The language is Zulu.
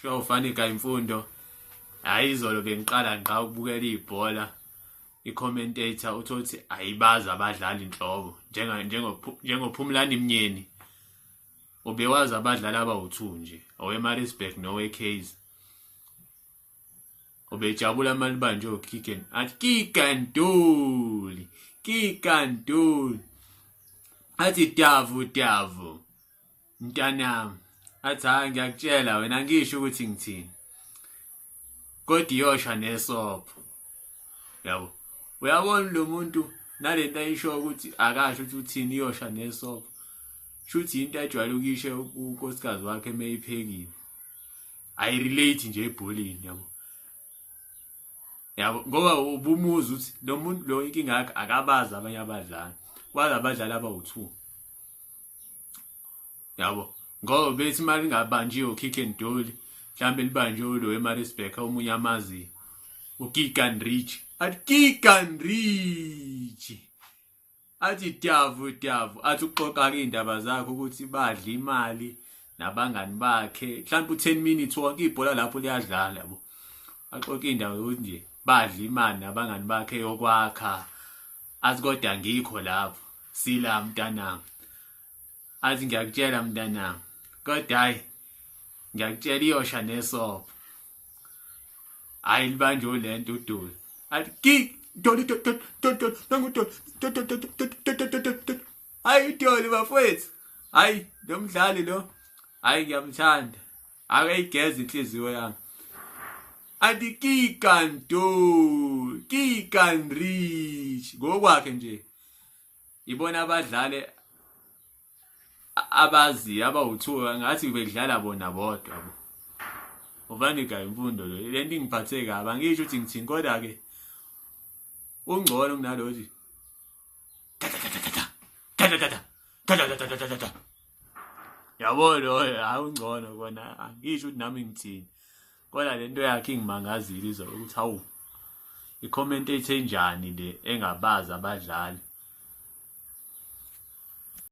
Sho uFanika imfundo. Hayi, izolo bengiqala ngqa ukubukela ibhola. I-commentator uthothi ayibazi abadlali inhlobo njengoPhumlani Mnyeni. Ubewazi abadlali abawu-2 nje, oweMaritzburg noweKaizer. Ubejabula uma libanjwe uKeegan. Athi Keegan Dolly, Keegan Dolly. Athi davu davu. Mntanami, athi hayi ngiyakutshela wena ngisho ukuthi ngithini. Kodwa iyosha nesobho. Yabo. Uyabona lo muntu nalento ayisho ukuthi akasho ukuthi uthini iyosha nesobho. Shuthi into ajwayele ukuyisho unkosikazi wakhe meyiphekile. Ayirelate nje ebholeni yabo. Yabo ngoba ubumuza ukuthi lo muntu lo inkinga yakhe akabazi abanye abadlali. Wazi abadlali abawu-2. Yabo ngoba bethi imali ingabanjiwe ukick and dolly mhlawumbe libanjiwe lo eMaritzburg omunye amaziyo uKeegan Rich athi Keegan Rich athi davu davu athi uxoxa ke indaba zakhe ukuthi badla imali nabangani bakhe mhlawumbe u10 minutes wonke ibhola lapho liyadlala yabo axoxa indaba yokuthi nje badla imali nabangani bakhe yokwakha athi kodwa ngikho lapho sila mntanami athi ngiyakutshela mntanami kodwa hayi ngiyakutshela iyosha nesobho hayi libanjwe lento udoli athi ki doli doli doli doli doli doli doli hayi udoli bafowethu hayi lo mdlali lo hayi ngiyamthanda akayigeza inhliziyo yami athi kikanto kikanrich ngokwakhe nje ibona abadlali abaziyo abawu-two ngathi bekudlala bona bodwa bo uVaniga imfundo lo lento ingiphathe kabi angisho ukuthi ngithini kodwa-ke ungcono kunalo nje yabo lo hayi ungcono kona angisho ukuthi nami ngithini kodwa lento yakhe ingimangazile izolo ukuthi hawu i-commentator enjani le engabazi abadlali.